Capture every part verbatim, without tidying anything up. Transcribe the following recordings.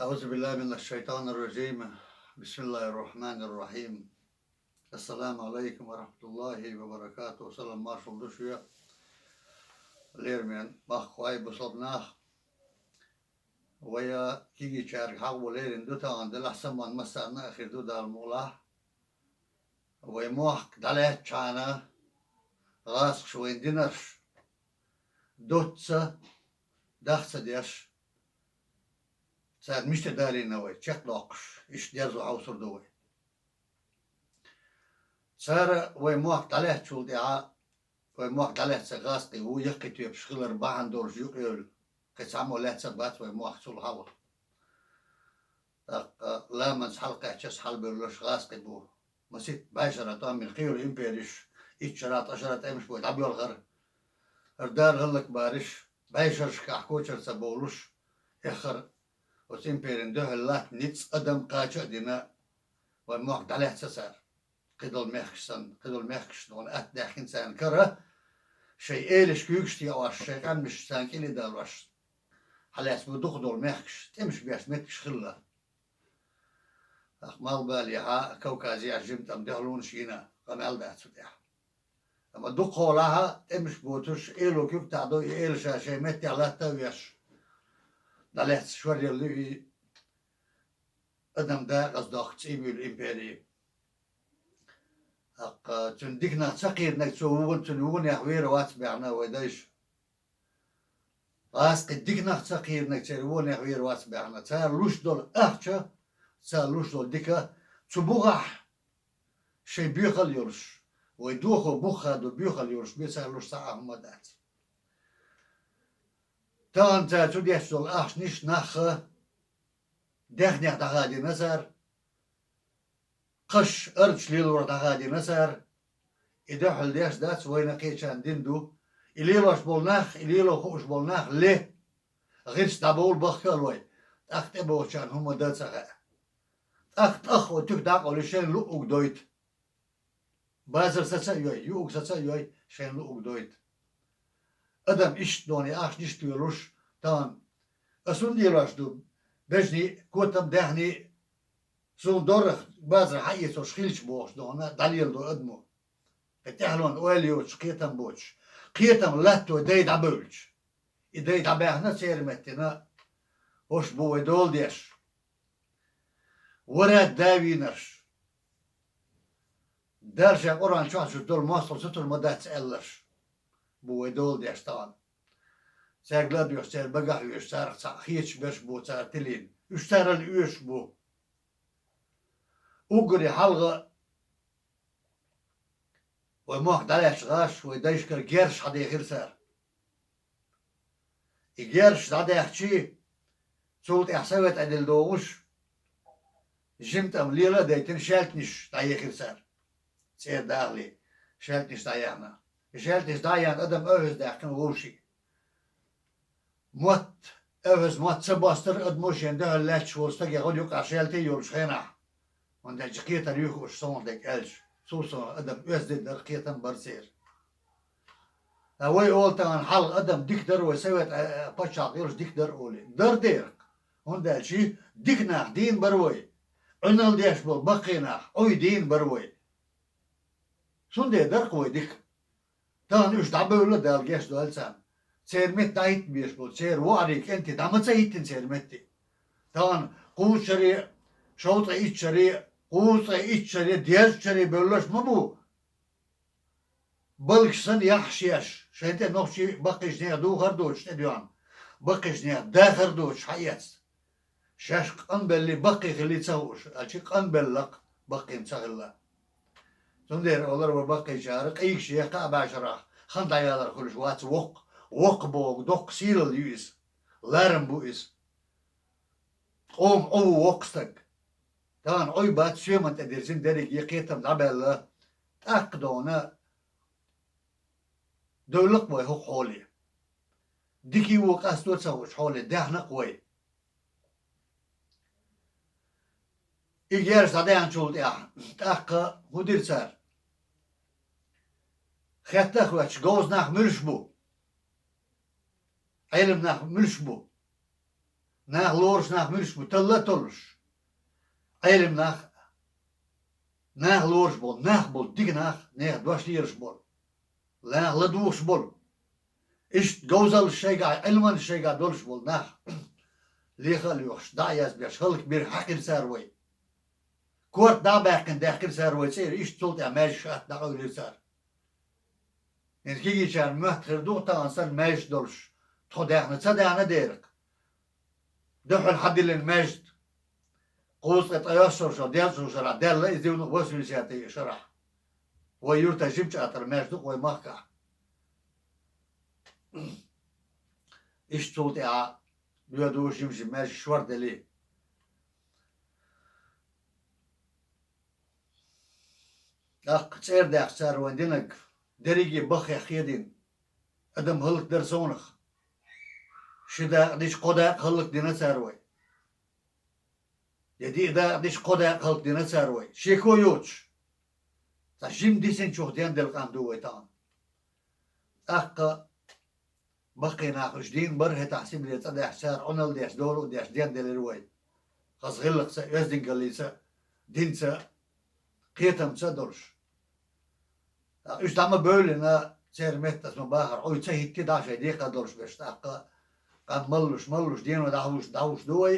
أعوذ بالله من الشيطان الرجيم. بسم الله الرحمن الرحيم. السلام عليكم ورحمة الله وبركاته. Салам, маршал ду шуьга, лераме махкахой, бусалба нах. Вай кегийчаьрга хьахо лерина ду тахана, делахь саман массарна а хир ду, Дала мукъалахь. Вай мохк дӀалаьцначхьана гӀазкхаша вайна динарш доцца, даха ца деш, царна мишта далийна вай чекхдоккхуш, иштта дерзо хьовсур ду вай. Цара вай мохк дӀалаьцначул тӀаьхьа, вай мохк дӀалаьцна гӀазкхий ву, яккхий тоьпаш хилар бахьана долуш юкъайевлла, кхин цхьаммо лаьцна а бац вай мохк цул хьалха. ТӀаккха ламанца хьалакхаьчча, хьалабевлларш гӀазкхий бу. Масийтта бӀешара тӀом бина кхийолу империш, итт шарахь, ткъа шарахь тӀемаш бой дӀабоьлхура. ХӀара дара хӀаллакбариш, бӀешерашкахь кочара ца бовлуш, эххар оцу империн дуьхьал латта ницкъ, адам кхача а дина, вайн мохк дӀалаьцна цара. Кхидолу мехкаш санна, кхидолу мехкаш дона атта даьхкина царна кара, шайн элаш куьйгаш тӀе ош, шайн къаьмнаш царна кӀелдалош, хьалаьцна бу дукхах долу мехкаш, тӀемаш беш меттигаш хилла. Ахь Малхбалехьа, Кавказехьа жимма тӀам дуьхьалонаш йина, къамел дац цу тӀехь. Амма дукхахьолахьа тӀемаш боцуш, эло куьг тӀехь ду, и эла ша шайн меттехь латта а веш, дӀалаьцна шоръелла ю и адам декъаза доккху цӀийбуьйлу импери. ТӀаккха цуьнан диканах ца кхийринарг цо вон, цуьнан вонех вер вац баьхна вай дайша. ГӀазкхий диканах ца кхийринарг церан вонех вер вац баьхна. Цара луш долу ахча, цара луш долу дика цу бухахь шайн боьхалла йолуш, вай дохо бух хадо боьхалла йолуш бен цара луш цхьа а хӀума дац. Тахана цара цу деш долу ахчанаш нахха даьхнех дӀахадийна цара, кхаш, ардаш лелорах дӀахадийна цара. И дуьхьал деш дац, вайна кхечарна дина ду. И лелош болу нах, и лело хууш болу нах ле, гӀирс дӀабовла, бахка а лой, тӀаккха тӀебогӀучарна хӀума дан ца хаьа. ТӀаккха тӀаккха вай туьха дӀакъовлий, шайна луъург дойту. Базар саца а йой, юург саца а йой, шайна луъург дойту. Адам иштта доне ахчанаш тоьлуш, тахана ас хӀунда лелош ду, бежний, котам, даьхний, суна дорах базар хьаэцош хилча бохуш дона, дӀалеладо адамо. Кхин тӀаьхьалонна ойла йоцуш, кхетам боцуш, кхетам латто дай дӀабевлча. И дай дӀабаьхна церан меттина, хӀорш бу вай дола деш. Варад да вийнарш. Дала шен Къуръан чохь шуьца долу мостагӀа сацур ма дац аьлларш бу вай дола деш тахана. Цаьрга ладоьгӀуш, церан багахь веш, царах цхьаъ хеташ берш бу цара тилийна. Уьш царал оьшуш бу. Уггаре хьалха вай мохк дӀалаьцначу гӀаш, вай дайшкара герзаш хьадехира цара. И герзаш дӀадаьхчий, цул тӀаьхьа совет Ӏедал догӀуш, жимма тӀам лела а дайтина, шаьлтанаш дӀаехира цара. ЦӀера дахале, шаьлтанаш дӀаяьхна. И шаьлтанаш дӀаяьхна адам оьхьаз даьккхина вовшийн. Мотт, оьхьаз мотт ца бостура адамо шен дуьхьал лаьтташ волу стаге гӀо юкъахь шаьлта йолчу хенахь. ХӀунда аьлча кхетар юьху уьш, сонах дерг аьлча, цул сов адам оьзда дара, кхетам бара церан. Ткъа вай олу тахана хьалха адам дика дара вай, совет, э, э, пачхьалкх йолуш дика дара олий. Дара дера-кх. ХӀунда аьлча дика нах дийна бара вай. Ӏуьналла деш болу баккхий нах, Ӏуй дийна бара вай. Цундела дара-кх вай дика. Тахана уьш дӀабевлла, Дала гечдойла царна. Церан метта дӀахӀитта безаш болу церан воӀарий, кӀентий дӀа ма ца хӀиттина церан метте. Тахана кхузткъа шаре, шовзткъе итт шаре, кхузткъе итт шаре, дезткъа шаре бевлларш ма бу. Балгаш санна яхьаш еш, шайн тӀе нохчий баккхийчу нехан духар а доцуш тӀедоьгӀна, баккхийчу нехан дахар а доцуш хьаэцна. Шаьш къанбеллий, баккхий хиллий ца хууш, аьлча къанбелла-кх, баккхийна ца хилла. Цундела олура вай баккхийчара, къийгаш е кхаа бӀешарахь хан дӀаялар хуьлуш вац воккха. Воккха бохург доккха сийлалла ю иза. Ларам бу иза. Къоман Ӏу ву воккха стаг. Тахана Ӏуй бац, соьман тӀе дирзина дерриге, кхетам дӀабаьлла, тӀаккха дона девлла-кх вай хӀокху хьоле. Дикий ву, къасто ца хууш хьоле даьхна-кх вай. И герзаш дӀадаьхначул тӀаьхьа тӀаккха хӀун дира цара? Хетта а хоьттуш, говза нах муьлш бу? Ӏелам нах муьлш бу? Нах лоруш нах муьлш бу, талла а толлуш. Ӏелим нах, нах лоруш болу, нах болу дика нах, нехан дош лелаш болу, нах ладугӀуш болу. Иштта говзаллаш шайгахь, Ӏилманаш шайгахь долуш болу нах, леха а лоьхуш, дӀа а язбеш, хӀаллакбира, хьаькхира цара вай. Корта дӀа а баьккхина, даьккхира цара вай цӀера, иштта цул тӀаьхьа маьждигаш атта дӀакъевлира цара. ХӀинца кегийчарна моьтту хир ду тахана санна маьждиг долуш, тхо даьхна ца даьхна дера-кх. Дуьххьара хьадиллина маьждиг, кхузткъе ткъайоьсналгӀа шо, дезткъа шо шарахь даьлла иза, дийна восемьдесятый шарахь. Вай юьртахь жимачу атар маьждиг ду-кх вай махкахь. Иштта цул тӀаьхьа доьду жим-жим маьждиг шорделла. ТӀаккха цӀера даьхна цара вайн динарг, дерриге баххех хедийна, адам хӀаллакдара совнах. Ши дакъа дича, кхо дакъа хӀаллакдина цара вай. Я диъ дакъа дича, кхо дакъа хӀаллакдина цара вай. Шеко йоцуш, цхьа жима дисинчух денделла къам ду вай тахана. ТӀаккха баккхий нах уьш дийна бара, хӀетахь Сибре цӀа даьхна цара Ӏуналла деш, дора а деш, денделира вай. Хаза гӀиллакхца а, оьздангаллица а, динца а, кхетамца а долуш. ТӀаккха уьш дӀа ма бевллина, церан метта аса ма бахара, Ӏуй ца хӀиттий дӀа шайн декхар долуш берш. ТӀаккха къам маллуш, маллуш, дено дӀахьуш, дӀахьуш ду вай.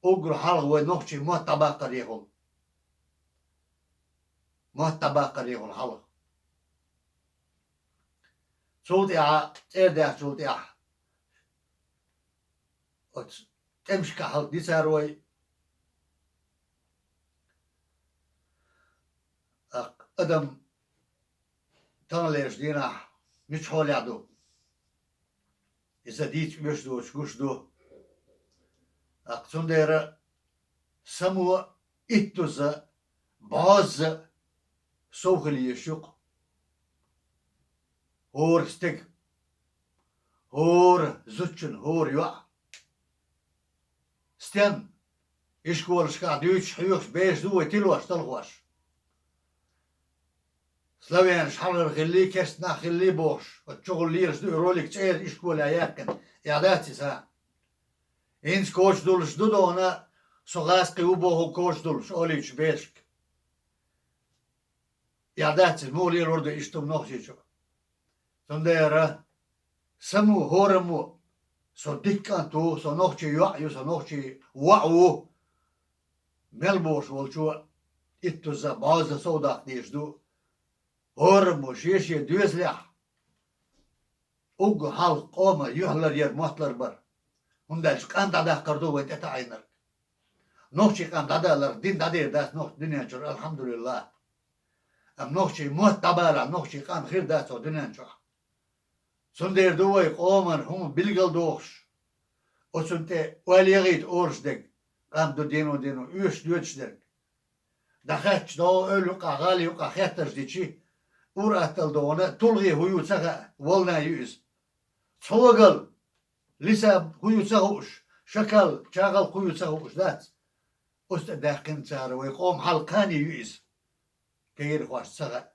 Уггар хьалха вай нохчийн мотт дӀабаккхарехула. Мотт дӀабаккхарехула хьалха. Цул тӀаьхьа, цӀера даьхначул тӀаьхьа, оцу тӀемашкахь хӀаллакди цара вай. ТӀаккха адам таханлерчу дийнахь мичахь хьолехь ду? Иза дийца оьшуш доцуш гуш ду. ТӀаккха цундела само иттузза, бӀозза сов хила езаш ю-кх хӀора стеган, хӀора зудчун, хӀора йоӀан. Стенна? Ишколашкахь дуьйцуш, хьоьхуш бераш ду вай тилош, талхош. Славянаш хьалхара хиллий, керста нах хиллий бохуш, оцу чухула лелаш ду и ролик, цӀера ишколехь яьккхина. Эхь дац иза? ХӀинца коча дуллуш ду дона, со гӀазкхи ву боху коча дуллуш, олийчу берашка. Эхь дац иза, муха лелор ду иштта хӀума Нохчийчу? Цундела само, хӀораммо, со дика кӀант ву, со нохчийн йоӀ ю, со нохчийн воӀ ву, мел бохуш волчо иттузза, бӀозза сов даккха дезаш ду. ХӀораммо шен-шен доьзалехь уггар хьалха къоман юьхь ларъяр, мотт ларбар. ХӀунда аьлча къам дӀадаккхар ду вайн тӀетаӀийнарг. Нохчийн къам дӀадаларх дин дӀадер дац нохчийн дуьнен чуьра, алхьамдулиллахӀ. Амма нохчийн мотт дӀабалахь, нохчийн къам хир дац оцу дуьнен чохь. Цундела ду вай къоман хӀума билгалдохуш, оцунна тӀе ойла яхийта олуш дерг, къам ду дено-дено оьшуш доьдуш дерг. ДӀахаьттачу догӀу эвла юккъахь, гӀала юккъахь хеттарш дичи, ур-атталла догӀуна тулгӀе хӀун ю ца хаьа, волна ю иза. Цхьогал, лиса хӀун ю ца хууш, шакал, чагӀал хӀун ю ца хууш дац. Оцу тӀе даьккхина цара вай къоман хьал, кхане ю иза. Кегийрхошна ца хаьа.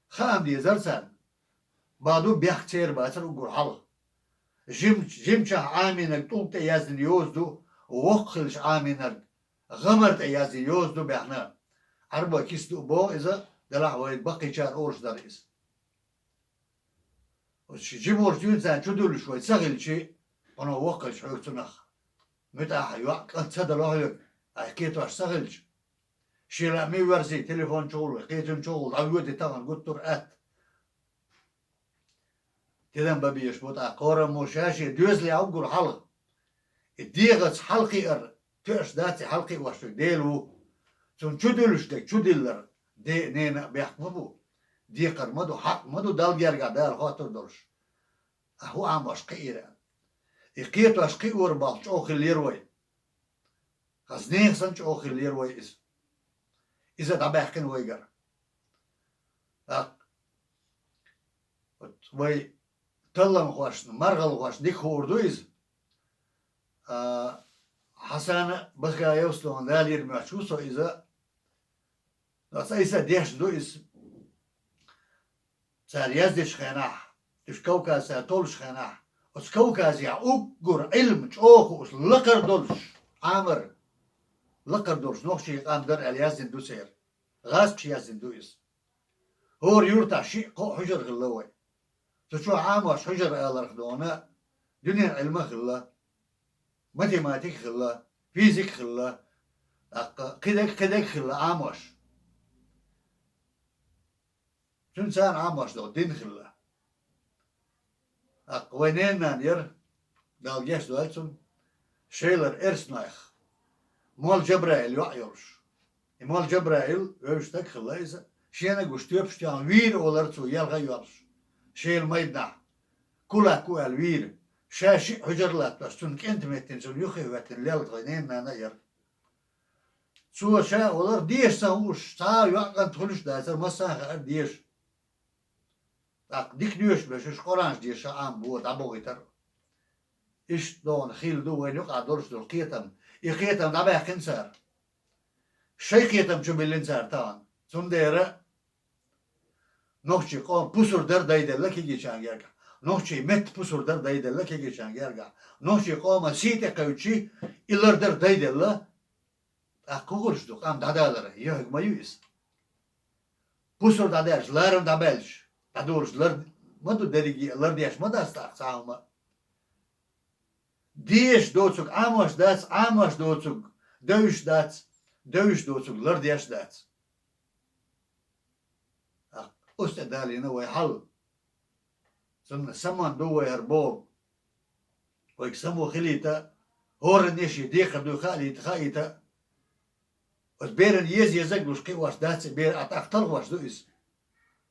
Хаам дезара царна. Баду бехк церан бацара уггар хьалха. Жим-, жимчохь Ӏамийнарг тӀулг тӀе яздина йоза ду, воккха хилча Ӏамийнарг гӀамар тӀе яздина йоза ду баьхна. Ӏарбой киса ду а боху иза, делахь вай баккхийчара олуш дара иза. Оцу жимарш дуьйна царна чу дуьллуш вай ца хилчи, хьуна воккхачу хьоьга цунах муьтӀахь йоӀ, кӀант ца дало хьоьга, айхьа кхетош ца хилча. Шен лаамий верзий, телефон чухула, кхечун чухула дӀавоьдий тахана гуттар а атта. Тидам бан безаш бу тӀаккха хӀораммо ша-шен доьзалехь уггар хьалха. И дегӀаца хьалакхиар тоьаш дац, и хьалакхиош верг Дела ву. Цунна чу дуьллуш дерг чу диллар де а, нена а бехк ма бу. Декхар ма ду, хьакъ ма ду Далла гергахь Дала хоттур долуш. Ахь хӀун Ӏамош кхиира? И кхетош кхиоран болх чӀогӀа хиллера вай. Хаза нехан санна чӀогӀа хиллера вай иза. Иза дӀабаьккхина вайгара. ТӀаккха вот вай талламхошна, маргӀалхошна дика хуур ду иза. А, Хьасан Басгаевс лоьхна Дала йира моьттуш ву со иза. Аса Ӏийса дешна ду иза. Цара яздечу хенахь, уьш Кавказца толлучу хенахь, Оцу Кавказехь уггар Ӏилма чӀогӀа хууш, лакхара долуш, Ӏамар, лакхара долуш нохчийн къам дара аьлла яздина ду церан. ГӀазкхаша яздина ду иза. ХӀора юьртахь шиъ-кхоъ хьуьжар хилла вай. Цу чохь Ӏамош хьуьжар аларх дона, дуьненан Ӏилма а хилла, математика а хилла, физика а хилла, тӀаккха кхидерг, кхидерг а хилла Ӏамош. Цуьнан царна Ӏамош долу дин хилла. ТӀаккха вай ненан яра, Дала гечдойла цунна, Шелара Эрсанойх, молла Джабраил йоӀ йолуш. И молла Джабраил вевзаш стаг хилла иза, шена гуш тоьпаш тоьхна вийра олура цо, елха а йолуш, Шелан майданахь, кулак ву аьлла вийра. Ша шиъ хьуьжар латтош, цунна кӀентан меттина, цунна юххе а хӀоьттина лелла вай ненан нана а яра. Цо ша олура, деша ца хууш, цхьа а йоӀ-кӀант хуьлуш а дацара, массарна а хаьара деша. ТӀаккха дика доьшуш берш, уьш Къуръанаш деша Ӏамабо, дӀабохуьйтура. Иштта догӀу хилла ду вайна юкъахь долуш долу кхетам. И кхетам дӀабаьккхина цара. Шайн кхетам чу биллина цара тахана. Цундела нохчийн къоман пусар дар дайделла кегийчарна гергахь. Нохчийн меттан пусар дар дайделла кегийчарна гергахь. Нохчийн къоман сий тӀекхевчий, и лардар дайделла. ТӀаккха хӀун хир ду, къам дӀадалар? Йоьхург ма ю иза. Пусар дӀадаьлча, ларам дӀабаьлча, дӀадолуш лар ма ду дерриге, лардеш ма дац тӀаккха цхьа а хӀума. Дезаш доцург Ӏамош дац, Ӏамош доцург девзаш дац, девзаш доцург лардеш дац. ТӀаккха оцу тӀе далийна вай хьал. Цунна саман ду вай хӀара бохург. Вайга само хилийта, хӀоранна шен декхар дуй хаалийта, хаийта. Оцу берана еза-еза луш кхиош дац и бер, а тӀаккха талхош ду иза.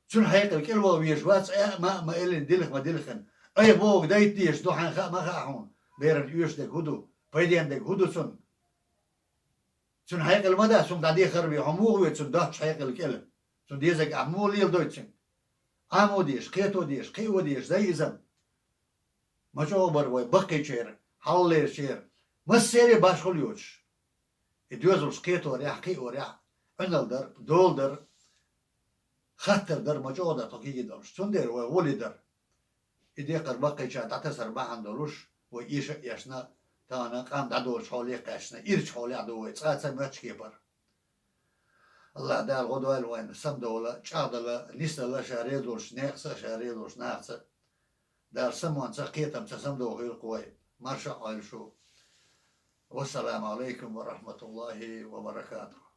Цуьнан хьекъал кӀел ваха везаш вац, аьа а, ма а ма эллина, дилха ма дилхина. Айхьа бохург дайта дезаш ду, хьайна хаа ма хаьа хьуна, берана оьшург хӀун ду, пайденнарг хӀун ду цунна. Цуьнан хьекъал ма дац, цунна дӀадехар а бен, хьо муха ве цунна доцчу хьекъал кӀел? Цунна дезарг ахь муха леладой цуьнга? Ӏамо дезаш, кхето дезаш, кхио дезаш, дай иза. Ма чӀогӀа бара вай баккхийчеран, хьалхалерчеран, массеран а башхалла йоцуш. И доьзалш кхеторехь, кхиорехь, Ӏуьналла дара, дола дара, хаттар дара, ма чӀогӀа дара тхо кегий долуш. Цундела вай гӀоле дара. И декхар баккхийчарна дӀатасар бахьана долуш, вай эша а эшна, тахана къам дӀадолучу хьоле а кхаьчна, ирчу хьолехь ду вай, цкъа а ца моьттуш кепара. АллахӀ Дала гӀо дойла вайна, самадовла, чӀагӀдала, нисдала, ша реза волчу некъаца а, ша реза волчу нахаца а. Дала самонца а, кхетамца а самадовла хир ду вай. Марша Ӏойла шу. Вассаламу Ӏалайкум ва рахьматуллахӀи ва баракатухӀ.